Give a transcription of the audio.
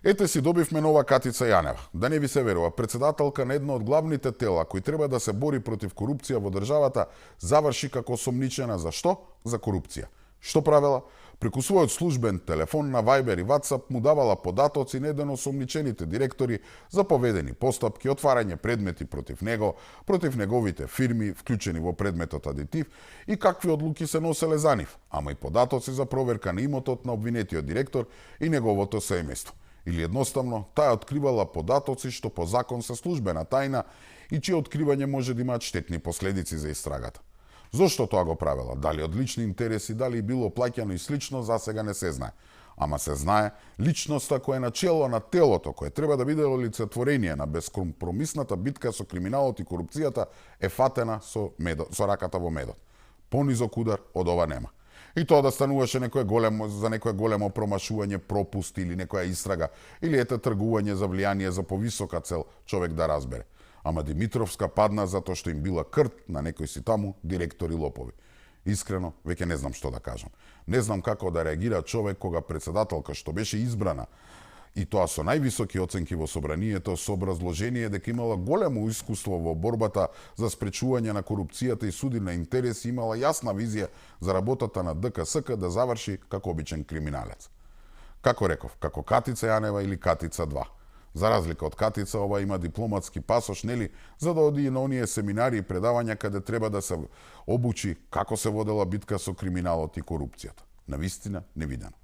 Ете си добивме нова Катица Јанева. Да не ви се верува, председателка на едно од главните тела кои треба да се бори против корупција во државата, заврши како осомничена за што? За корупција. Што правела? Преку својот службен телефон на Viber и WhatsApp му давала податоци на еден осомничените директори за поведени постапки, отварање предмети против него, против неговите фирми, вклучени во предметот адитив и какви одлуки се носеле за нив, ама и податоци за проверка на имотот на обвинетиот директор и неговото семејство. Или едноставно, таа откривала податоци што по закон се службена тајна и чие откривање може да имаат штетни последици за истрагата. Зошто тоа го правела? Дали од лични интереси, дали било плаќано и слично, засега не се знае. Ама се знае, личноста која е начело на телото, кое треба да биде олицетворение на бескомпромисната битка со криминалот и корупцијата, е фатена со раката во медот. Понизок удар од ова нема. И тоа да стануваше за некое големо промашување, пропуст или некоја истрага, или ете тргување за влијание за повисока цел, човек да разбере. Ама Димитровска падна затоа што им била крт на некои си таму директори лопови. Искрено, веќе не знам што да кажам. Не знам како да реагира човек кога председателка што беше избрана и тоа со највисоки оценки во собранието, со образложение дека имала големо искуство во борбата за спречување на корупцијата и суди на интереси, имала јасна визија за работата на ДКСК, да заврши како обичен криминалец. Како реков, како Катица Јанева или Катица 2. За разлика од Катица, ова има дипломатски пасош, нели, за да оди на оние семинари и предавања каде треба да се обучи како се водела битка со криминалот и корупцијата. Навистина невидено.